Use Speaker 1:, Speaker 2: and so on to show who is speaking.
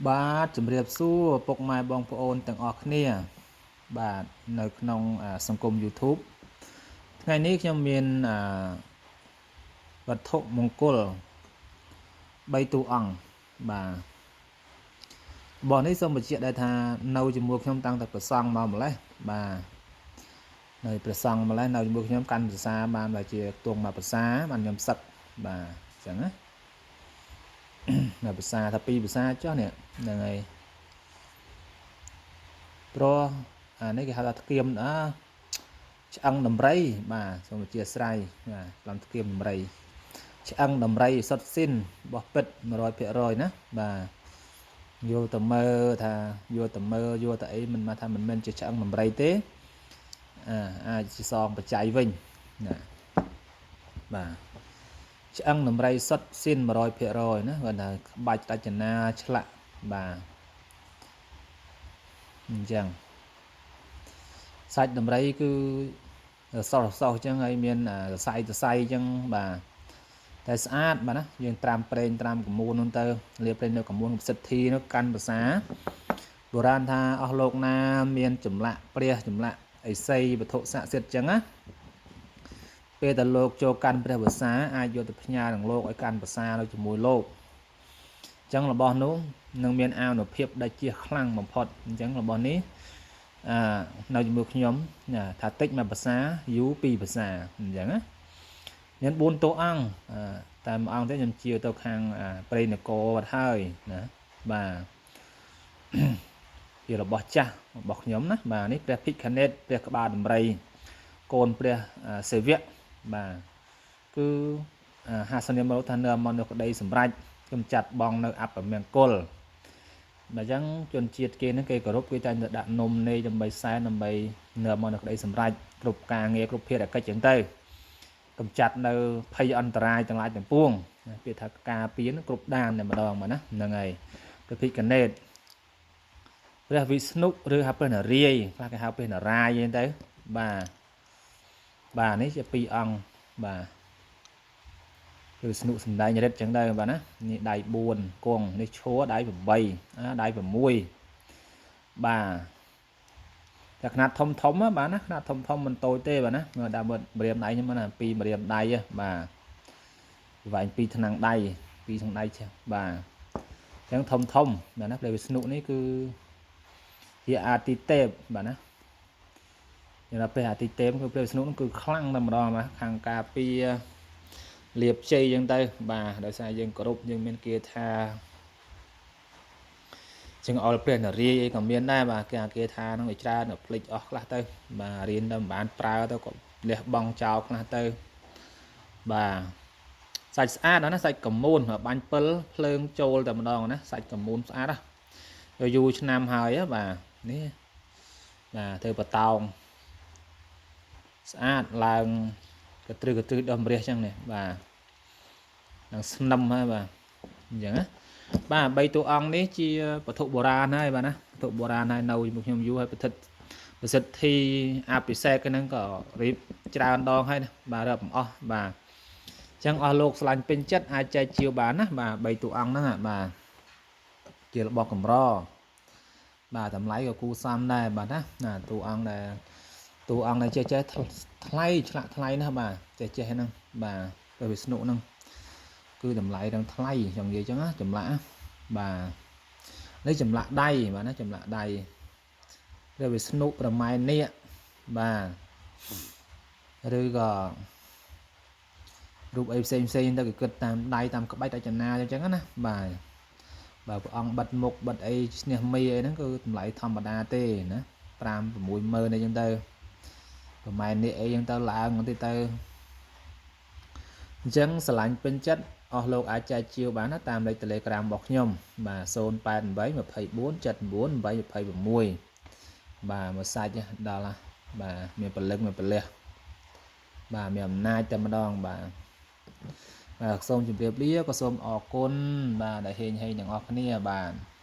Speaker 1: បាទជម្រាបសួរពុកម៉ែបងប្អូនទាំងអស់គ្នា បាទនៅក្នុងសង្គម YouTube ថ្ងៃនេះខ្ញុំមានវត្ថុមង្គល3តួអង្គបាទរបស់នេះសូមបញ្ជាក់ដែរថានៅជាមួយខ្ញុំតាំងតែប្រសង់មកម្លេះបាទនៅប្រសង់ម្លេះនៅជាមួយខ្ញុំកាន់ភាសាបានបើជាទងមកភាសាបានខ្ញុំសឹកបាទអញ្ចឹងណានៅភាសាថាពីរភាសាចុះនេះហ្នឹងហើយព្រោះអានេះគេហៅថាធ្គាមអឆ្អឹងដំរីបាទសូមអធិស្ឋានបាទឡំធ្គាមដំរីឆ្អឹងដំរីសុទ្ធស៊ីនរបស់ពិត100%ណាបាទយកទៅមើលថាយកទៅមើលយកទៅអីមិនមកថាមិនមែនជាឆ្អឹងដំរីទេអាអាចជាសងបច្ច័យវិញណាបាទឆ្អឹងដំរីសុទ្ធស៊ីន100%ណាគាត់ថាក្បាច់រចនាឆ្លាក់បាទអញ្ចឹងសាច់ដំរីគឺសោះសោះអញ្ចឹងហើយមានសរសៃសរសៃអញ្ចឹងបាទតែស្អាតបាទណាយើងត្រាំប្រេងត្រាំកមួននោះទៅលាបប្រេងនៅកមួនសិទ្ធិនោះកាន់ភាសាបុរាណថាអស់លោកណាមានចម្លាក់ព្រះចម្លាក់អិសីវត្ថុស័ក្តិសិទ្ធិអញ្ចឹងណាពេលតែលោកចូលកាន់ព្រះវស្សាអាចយកទៅផ្ញើនឹងលោកឲ្យកាន់ភាសានៅជាមួយលោកអញ្ចឹងរបស់នោះនឹងមានអានុភាពដែលជាខ្លាំងបំផុតអញ្ចឹងរបស់នេះអានៅជាមួយខ្ញុំថាតិចមួយភាសាយូរពីរភាសាអញ្ចឹងណាមាន4តួអង្គតែមួយអង្គទេខ្ញុំជាទៅខាងព្រៃនគរបាត់ហើយណាបាទជារបស់ចាស់របស់ខ្ញុំណាបាទនេះព្រះភិក្ខណេតព្រះក្បាលដំរីកូនព្រះសិវៈបាទគឺហាសនាមរថានៅមនុក្តីសម្រេចកំចាត់បងនៅអពមង្គលបាទអញ្ចឹងជនជាតិគេហ្នឹងគេគោរពគេតែងតែដាក់នំនៃដើម្បីសែនដើម្បីនៅមនុក្តីសម្រេចគ្រប់ការងារគ្រប់ភារកិច្ចអញ្ចឹងទៅកំចាត់នៅភ័យអន្តរាយទាំងឡាយទាំងពួងពាក្យថាការពារគ្រប់ដានតែម្ដងបាទណាហ្នឹងហើយព្រះភិក្ខណេតព្រះវិស្ណុឬហៅព្រះនរាយខ្លះគេហៅព្រះនរាយអញ្ចឹងទៅបាទបាទនេះជាពីរអង្គបាទគឺវិស្ណុសំដែងរិទ្ធចឹងដែរបាទណានេះដៃ4គង់នេះឈរដៃ8អាដៃ6បាទតែຂະຫນាត់ធំធំបាទណាຂະຫນាត់ធំធំមិនតូចទេបាទណាមើលដាក់មើលម្រាមដៃខ្ញុំណាពីរម្រាមដៃបាទវែងពីរថ្នាំងដៃពីរថ្នាំងដៃចាបាទអញ្ចឹងធំធំបាទណាព្រះវិស្ណុនេះគឺជាអាទិទេពបាទណាយ៉ាងណាព្រះអាទិទេពគឺព្រះវិស្ណុនោះគឺខ្លាំងតែម្ដងបាទខាងការពារលៀបជ័យអញ្ចឹងទៅបាទដោយសារយើងគោរពយើងមានគាថាចឹងអល់ព្រះនរាយអីក៏មានដែរបាទគេអាគាថាហ្នឹងឲ្យច្រើនភ្លេចអស់ខ្លះទៅបាទរៀនទៅមិនបានប្រើទៅក៏លះបង់ចោលខ្លះទៅបាទសាច់ស្អាតណាសាច់កមួនបាញ់ពិលភ្លើងចូលតែម្ដងណាសាច់កមួនស្អាតណាយូរឆ្នាំហើយបាទនេះបាទធ្វើបតោងស្អាតឡើងកទ្រឹកទ្រឹដោះម្រះចឹងនេះបាទនឹងស្នឹមហើយបាទអញ្ចឹងណាបាទ3តួអង្គនេះជាវត្ថុបុរាណហើយបាទណាវត្ថុបុរាណហើយនៅជាមួយខ្ញុំយូរហើយប្រសិទ្ធប្រសិទ្ធិអភិសេកហ្នឹងក៏រៀបច្រើនដងហើយណាបាទរាប់មិនអស់បាទអញ្ចឹងអស់លោកស្លាញ់ពេញចិត្តអាចចែកជាវបានណាបាទ3តួអង្គហ្នឹងបាទជារបស់កម្របាទតម្លៃក៏គូសមដែរបាទណាណាតួអង្គដែលតួអង្គដែលចេះចេះថ្លៃឆ្លាក់ថ្លៃណាស់បាទចេះចេះហ្នឹងបាទព្រះវិស្ណុហ្នឹងគឺតម្លៃទាំងថ្លៃចង់និយាយចឹងណាចម្លាក់បាទនេះចម្លាក់ដៃបាទណាចម្លាក់ដៃព្រះវិស្ណុប្រម៉ែននេះបាទឬក៏រូបអីផ្សេងផ្សេងទៅគេគិតតាមដៃតាមក្បាច់រចនាអញ្ចឹងណាបាទបើព្រះអង្គបិទមុខបិទអីឈ្នះមីអីហ្នឹងគឺតម្លៃធម្មតាទេណា5 6ម៉ឺនអីចឹងទៅប្រហែលនេះអីចឹងទៅឡើងបន្តិចទៅអញ្ចឹងស្រឡាញ់ពេញចិត្តអស់លោកអាចចែកជាវបានណាតាមលេខ Telegram របស់ខ្ញុំបាទ088 24 79 826បាទមួយសាច់ដល់បាទមានពលឹងមានពលះបាទមានអំណាចតែម្ដងបាទបាទសូមជម្រាបលាក៏សូមអរគុណបាទដែលហេងហេងទាំងអស់គ្នាបាទ។